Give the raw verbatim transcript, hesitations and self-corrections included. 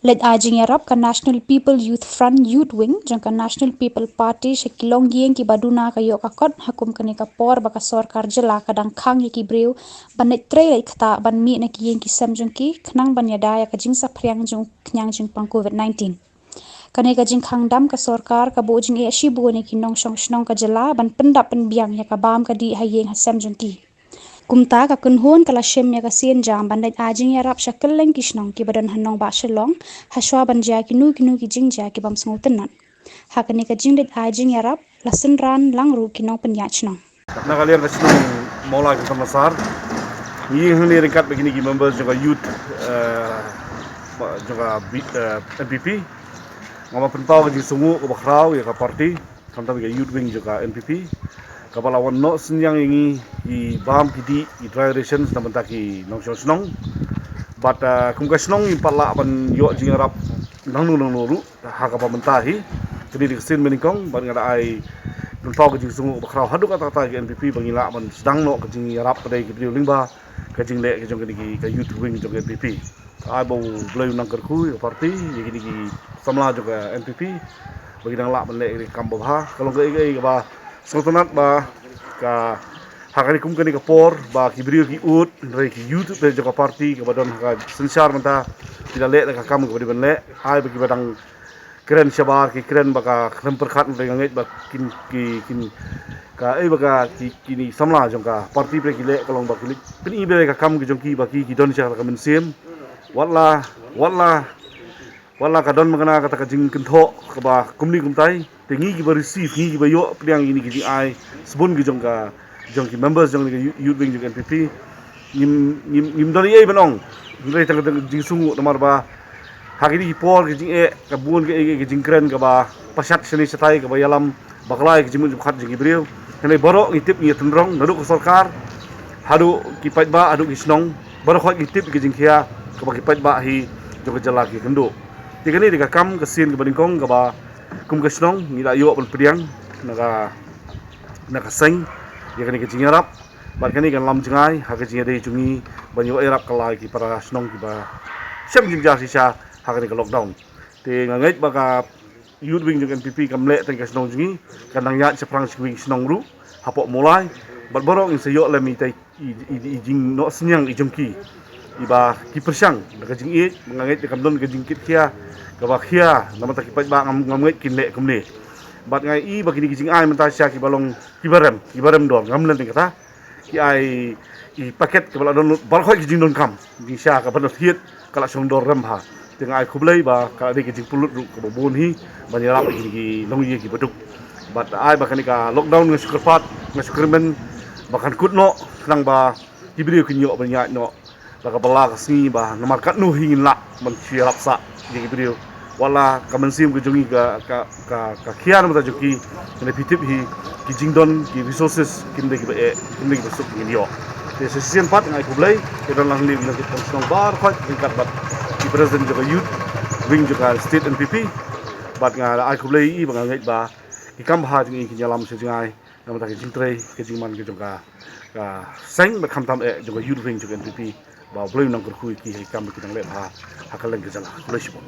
Leit ai jingïarap ka National People Youth Front Youth Wing jong ka National People Party sha ki longïing kiba duna ka ïoh ka kot ha kum kane ka por ba ka sorkar jylla ka dang khang ïa ki briew ban leit trei leit ktah ban mih na ki ïing ki sem jong ki khnang ban ïada ïa ka jingsaphriang jong khñiang jingpang covid nineteen. Kane ka jingkhang dam ka sorkar ka buh jingeh shibun ïa ki nongshong shnong ka jylla ban pyndap pynbiang ïa ka bam ka dih ha ïing ha sem jong ki. Kumta ka kynhun ka la shim ïa ka sien jam ban leit ai jingïarap sha kylleng ki shnong kiba don ha nongbah Shillong ha shwa ban jia kino kino ki jingjia ki bym sngewtynnat. Ha kane ka jingleit ai jingïarap la synran lang ruh ki nongpynïaid shnong. Na ka liang ka shnong Mawlai Kynton Massar, ngi ïeng hangne ryngkat bad kine ki members jong ka youth, eh, jong ka B-, eh, N P P. Nga ba pynpaw ka jingsngewnguh kaba khraw ïa ka party, khamtam ïa ka youth wing jong ka N P P, kaba la wan noh synñiang ïa ngi ki bam ki dih, ki dry rations na bynta ki nongshong shnong. Bad, eh, kum ka shnong ngim pat lah ban ïoh jingïarap nangno nangno ruh ha kaba mynta hi. Kane dei ka sien ba nyngkong bad nga da ai pynpaw ka jingsngewnguh kaba khraw haduh katta katta ka N P P ba ngi lah ban sdang noh ka jingïarap pat ïa ki briew lyngba ka jingleh ka jong kane ki, ka youth wing jong ka N P P. Ai ba U Blei un nang kyrkhu ïa ka party, ïa kine ki samla jong ka N P P ba ki dang lah ban leh ïa ka kam babha. Ka long kaei kaei kaba sngewtynnat ba ka, ha kane kum kane ka por ba ki briew ki ud, hynrei ki youth te jong ka party kaba don ha ka synshar mynta ki la leh da ka kam kaba dei ban leh. Ai ba kiba dang kren shabar ki kren ba ka khlem pyrkhat, hynrei nga ngeit ba kin, ki, kin, kaei ba ka, ki, kine samla jong ka party pat ki leh ka long ba ki leh pyni ba ka kam ki jong ki ba ki, ki don sha ka mynsiem. Wat la, wat la, wat la ka don ma kane kata ka jingkynthoh kaba kumne kumtai, te ngi kiba receive, ngi kiba ïoh pdiang ïa kine ki jingai sbun ki jong ka, jong ki members jong ka youth, youth wing jong ka N P P, ngim, ngim, ngim don ei ei ban ong, hynrei tang ka jingsngewnguh namar ba ha kine ki por ka jingeh ka bun ka, ka, ka jingkren kaba pynshad shane shatai kaba ïalam bakla ïa ka jingmut jingpyrkhat jong ki briew. Hynrei baroh ngi tip ngi ïatynrong naduh ka sorkar haduh ki paidbah haduh ki shnong, baroh khoit ngi tip ïa ka jingkhia kaba ki paidbah hi jong ka jylla ki kynduh. Te kane dei ka kam ka sien kaba nyngkong kaba kum ka shnong ngi la ïoh ban pdiang na ka, na ka seng ïa kane ka jingïarap. Bad kane kan lam jngai ha ka jingïadei jong ngi ban ïoh ïarap kylla ïa ki para shnong kiba shem jingjia shisha ha kane ka lockdown. Te nga ngeit ba ka youth wing jong N P P kam leh tang ka shnong jong ngi, kan nang ïaid shaphrang shi wing shnong ruh hapoh Mawlai. Bad baroh ngin sa ïoh lem ïa i, i, i, i jingnoh synñiang i jong ki, iba ki pyrshang da ka jingïeit. Nga ngeit da kam don ka jingkit khia kaba khia namar ta ki paidbah, ngam, ngam ngeit kin leh kumne. Bad nga i ba kine ki jingai mynta sha kiba long kiba rem, kiba rem dor, ngam len kata. Ki ai i paket kaba la don baroh khoit ki jingdonkam, jingshisha kaba don thied ka la shong dor rem bha. Te nga ai khublei ba ka dei ka jingpynlut ruh kaba bun hi ban ïarap ïa kine ki nongïing kiba duk. Bad ai ba kane ka lockdown nga shu kyrpad, nga shu kyrmen ba kan kut noh khnang ba ki briew kin ïoh ban ïaid noh da kaba la ka sngi ba namar katno hi ngin lah ban shu ïarap sah ïa ki briew. Wat la ka mynsiem ka jong ngi ka, ka, ka, ka khia namar ta jong ki, kane phi tip hi ki jingdon ki resources kim dei kiba eh, kim dei kiba suk ngin ïoh. Te sa shisien pat nga ai khublei ïa don lang hangne ki nongkit kam shnong baroh khoit ryngkat bad ki president jong ka youth wing jong ka state N P P. Bad nga ai khublei ïa i ba nga ngeit ba ki kam bha jong i kin ïalam sha jngai namar ta ka jingtrei ka jingman ka jong ka, ka seng bad khamtam eh jong ka youth wing jong ka N P P. Ba U Blei un nang kyrkhu ïa ki ha ki kam ba ki dang leh bha ha kylleng ka jylla. Khublei shibun.